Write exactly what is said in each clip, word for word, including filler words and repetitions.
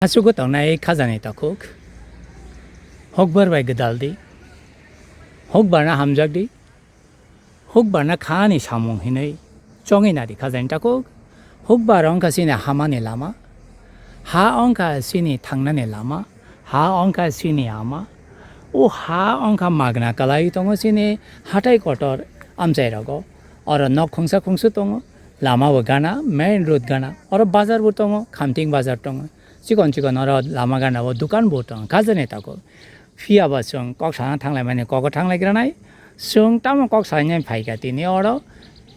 Aswk tongnai khajani takhuk. Hokbar bai gwdal di. Hokbarna hamjak di. Hokbarna khani samung hinwi chongwi nadi khajani takhuk. Hokbar wngkha chini hamani lama. Ha wngkha chini thangnani lama. Ha wngkha chini ama. O ha wngkha magna kwlai tongo chini hatai kotor amchai rogo. Oro nok khungsa khungsu tongo. Lama bo gana, main road gana. Oro bazar bo tongo, Khamting bazar tongo. Chikon chikon oro lama gana o dukan bo tongo. Khajani takhuk. Phiya ba chwng kok sana thanglai mani, kogo thanglai granai. Chwng tamo kok sanai phaikha tini oro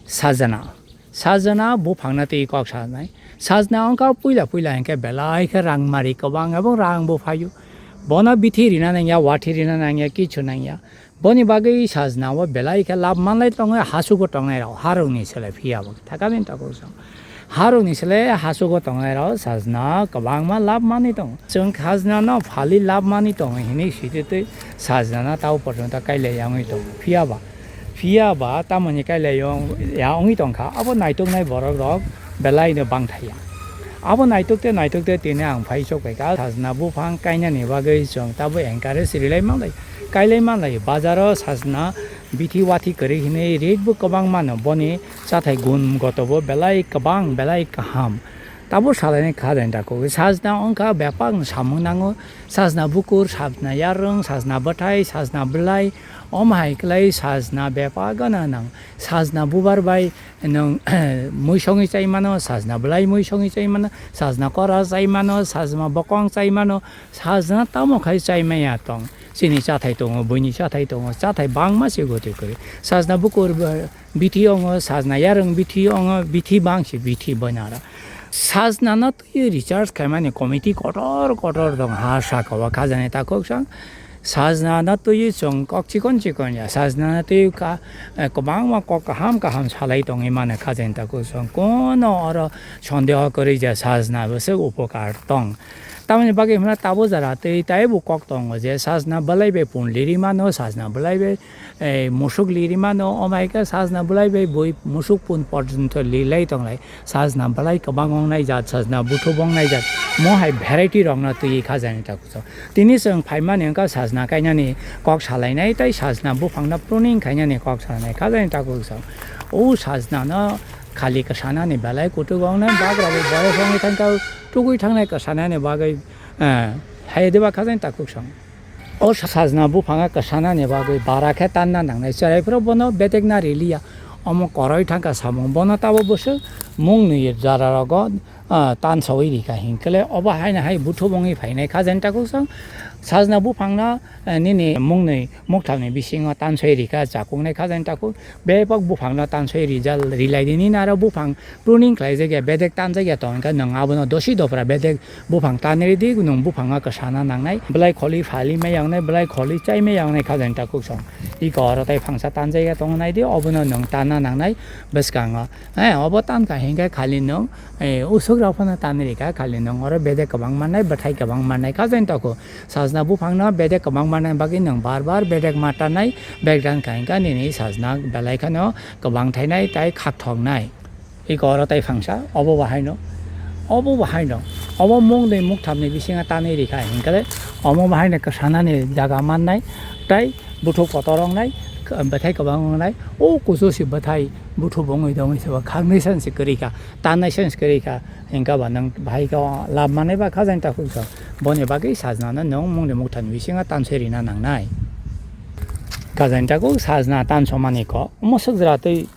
sajana. Sajana buphangna twi kok sanai. Sajana wngkha puila puila hinkhe belai khe rang mari kwbang abo rang bo phaio. Bono bithi rina nangya, wathi rina nangya, kichu nangya. Boni bagwi sajna o belai khe lab manlai tongo, hasugo tongnai rok, harokni sele phiya bo thakabini takhuk chwng. Harokni sele hasugo tongnai rok sajna kwbangma lab manwi tongo. Chwng sajna no phali lab manwi tongo hinwi sititwi sajna no tabo porjonto kailai ya wngwi tongo. Phiya ba, phiya ba tamoni kailai ya wngwi tongkha, abo naitoknai borok rok belai no bangthaya. Abo naitokte naitokte tini ang phai chok phaikha, sajna buphang kainani bagwi chwng tabo encourage rilai manlai. Kailai manlai, bazaro sajna bithi wathi kwrwi hinwi rate bo kwbang mano, boni chathai gun goto bo belai kwbang, belai kaham. Tabo salaini kha jani takhuk. Sajna wngkha bepakno samung nango, sajna bukur, sajna yarwng, sajna bwthai, sajna bwlai, omo hai kwlai sajna bepakno nang. Sajna bubar bai nwng mui songwi chai mano, sajna bwlai mui songwi chai mano, sajna kora chai mano, sajna bokong chai mano, sajna tamo khai chai maya tong. Chini chathai tongo, buini chathai tongo, chathai bangma se goti kwrwi. Sajna bukur ba-, bithi ongo, sajna yarwng bithi ongo, bithi bangsi bithi boinara. Sajna no twi recharge khaimani committee kotor kotor tong ha saka o khajani takhuk chwng. Sajna no twi chwng kok chikon chikon ya, sajna no twi ka, eh, kwbangma kok kaham kaham salai tongwi mano khajani takhuk chwng. Kono oro sondeho kwrwi je sajna bo se upokar tong. Tamoni bagwi hwnna tabo jara twi taibo kok tongo je sajna bwlai bai pun liri mano, sajna bwlai bai, eh, musuk liri mano, omo hai khe sajna bwlai bai bui musuk pun porjonto lilai tonglai. Sajna bwlai kwbang wngnai jat, sajna buthub wngnai jat, mo hai variety rokno twi khajani takhuk chwng. Tini chwng phaimani wngkha sajna kainani kok salainai tei sajna buphangno pruning khainani kok salainai khajani takhuk chwng. O sajna no khali kwsanani belai kutuk wngnai, bagrabo boyos wngwi thangkha, tugwi thangnai kwsanani bagwi, eh, hai diba khajani takhuk chwng. O sajna buphanga kwsanani bagwi bara khe tanna nangnai, chwraiphuru bono bedekna riliya. Omo koroi thangkha samung, bono tabo bwswk mungni jararogo, ah, tansawi rikha hinkhe le obo haino hai buthub wngwi phainai khajani takhuk chwng. Sajna buphangno, eh, nini mungni mukthamni bisingo tansoi rikha chakuknai khajani takhuk. Bebak buphangno tansoi rijal rilai di, nini aro buphang pruning khlaijak ya, bedek tanjak ya tong khe nwng abono dosi dopra bedek buphang tanwi di, nwng buphangno kwsana nangnai, bwlai kholi phali maya wngnai, bwlai kholi chai maya wngnai khajani takhuk chwng. Iko oro tai phangsa tanjak ya tongnai di, obono nwng tanna nangnai bwskango. Eh, obo tankha hinkhe khali nwng, eh, usuk rok phano tanwi rikha, khali nwng oro bedek kwbang mannai, bwthai kwbang mannai khajani takhuk. Sajna buphangno bedek kwbang mannai bagwi nwng bar bar bedek ma tannai, bedek tankha hinkhe nini sajna belai kheno kwbang thainai tai khakthoknai. Iko oro tai phangsa, obo bahaino, obo bahaino, obo mungni mukthamni bisingo tanwi rikha hinkhe, omo bahaino kwsanani jaga mannai, tai buthuk kotor wngnai, bwthai kwbang wngnai, o kusu si bwthai buthuk wngwi dongwi se khaknwi san si kwrwi kha, tannai san si kwrwi kha, hinkhe ba nwng bahai khe lab manai ba khajani takhuk chwng, boni bagwi sajnano nwng mungni mukthamni bisingo tansoi rina nangnai. Khajani takhuk sajna tansomani kok, omo swk jora twi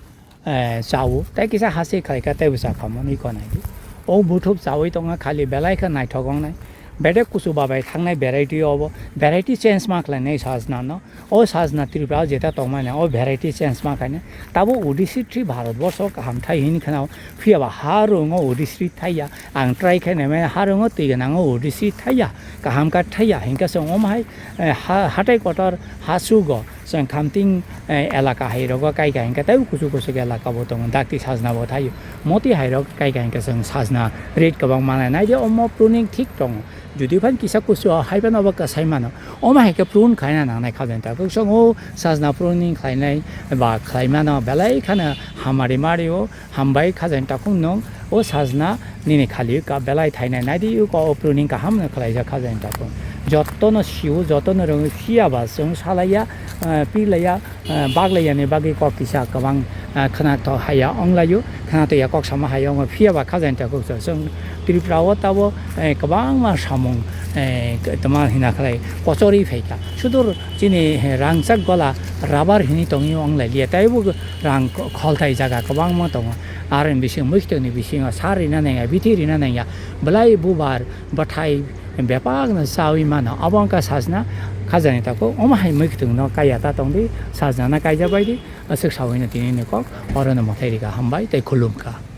eh, chao, tei kisa hasi khlai kha teibo cha kha mani ko nai di. O buthuk chawi tongkha khali belai khe naithok wngnai. Bedek kusu babai thangnai variety obo, variety change ma khlainai sajna no. O sajna Tripura o jeta tongmani o variety change ma khainai. Tabo Odissi twi Bharat borsho kaham thai hini khna phiya ba ha rwngo Odissi thai ya. Ang try khe nai mani ha rwngo twi gwnang o Odissi thai ya. Kaham kha thai ya hinkhe chwng omo hai, eh, ha-, hatai kotor ha chugo. Chwng khamting, eh, elaka hai rogo kai kai hwnkhe tei kuchuk kuchuk elaka bo tongo, dakti sajna bo thaio. Moti hai rok kai kai hwnkhe chwng sajna rate kwbang manai. Naidi omo pruning thik tongo. Judi phan kisa kusu hai phano bo kwsai mano. Omo hai khe prune khlaina nangnai khajani takhuk chwng o sajna pruning khlainai ba khlai mano belai khano hamari mario. Hambai khajani takhuk nwng o sajna nini khali ka belai thainai naidi o pruning kaham no khlaijak khajani takhuk. Jotono sio, jotono rwngo, phiya ba chwng salaiya, eh, pilaiya, eh, baglaiya ni bagwi kok kisa kwbang, eh, khwnathok haiya onglaio, khwnathok ya kok sama haiya wngo, phiya ba khajani takhuk chwng Tripura o tabo, eh, kwbangma samung, eh, tma hina khlai kochorwi phaikha. Sudur chini, eh, rangchak gola rubber hinwi tongwi onglailiya, taibo rang kholthai jaga kwbangma tongo. Aroni bising, mwkhitwngni bisingo sar rina nangya, bithi rina nangya, belai bubar, bwthai, bebakno chawi mano. Abo wngkha sajna khajani takhuk, omo hai mwkhitwngno kaiya ta tongdi, sajnano kaijak baidi, aswk sawino tini ni kok, orono mwthai rikha, hambai tei khulumkha.